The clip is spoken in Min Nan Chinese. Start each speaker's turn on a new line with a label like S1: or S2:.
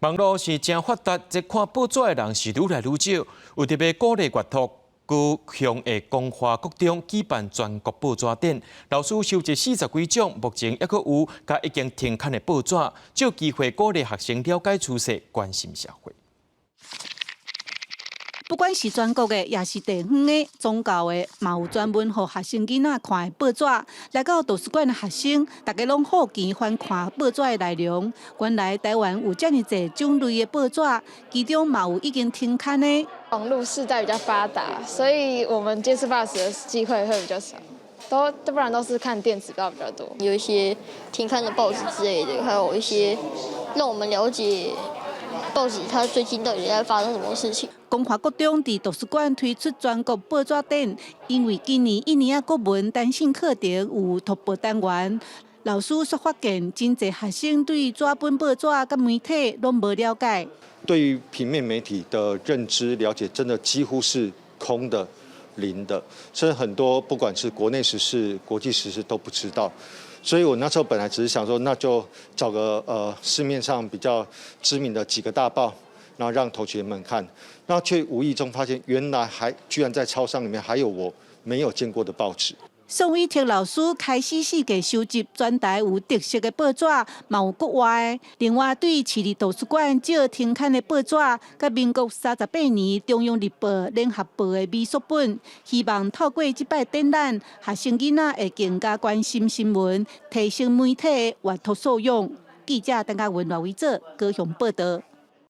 S1: 網路是誠發達，這看報紙的人是愈來愈少。為著欲鼓勵閱讀，高雄的光華國中舉辦全國報紙展，老師收集40幾種，目前猶閣有佮已經停刊的報紙，藉機會鼓勵學生了解趨勢，關心社會。
S2: 不管是全國的，抑是地方的、宗教的，嘛有專門予學生囡仔看的報紙。來到圖書館的學生，大家攏好奇翻看報紙的內容。原來台灣有遮爾濟種類的報紙，其中嘛有已經停刊的。
S3: 網路世代比較發達，所以我們接觸報紙的機會會比較少，都不然都是看電子報比較多。
S4: 有一些停刊的報紙之類的，還有一些讓我們了解報紙它最近到底在發生什麼事情。
S2: 光華國中佇圖書館推出全國報紙展，因為今年一年仔國文單性課程有讀報單元，老師煞發現真濟學生對紙本報紙佮媒體攏無了解。
S5: 對於平面媒體的認知了解，真的幾乎是空的、零的，甚至很多不管是國內時事、國際時事都不知道。所以我那時候本來只是想說，那就找個市面上比較知名的幾個大報，然後讓同學們看，那卻無意中發現，原來還居然在超商裡面還有我沒有見過的報紙。
S2: 宋偉哲老師開始四界收集全台有特色的報紙，嘛有國外的。另外，對市立圖書館借停刊的報紙，佮民國38年中央日報、聯合報的微縮本，希望透過這擺展覽，學生囡仔會更加關心新聞，提升媒體的閱讀素養。記者鄧家文、羅維哲高雄報道。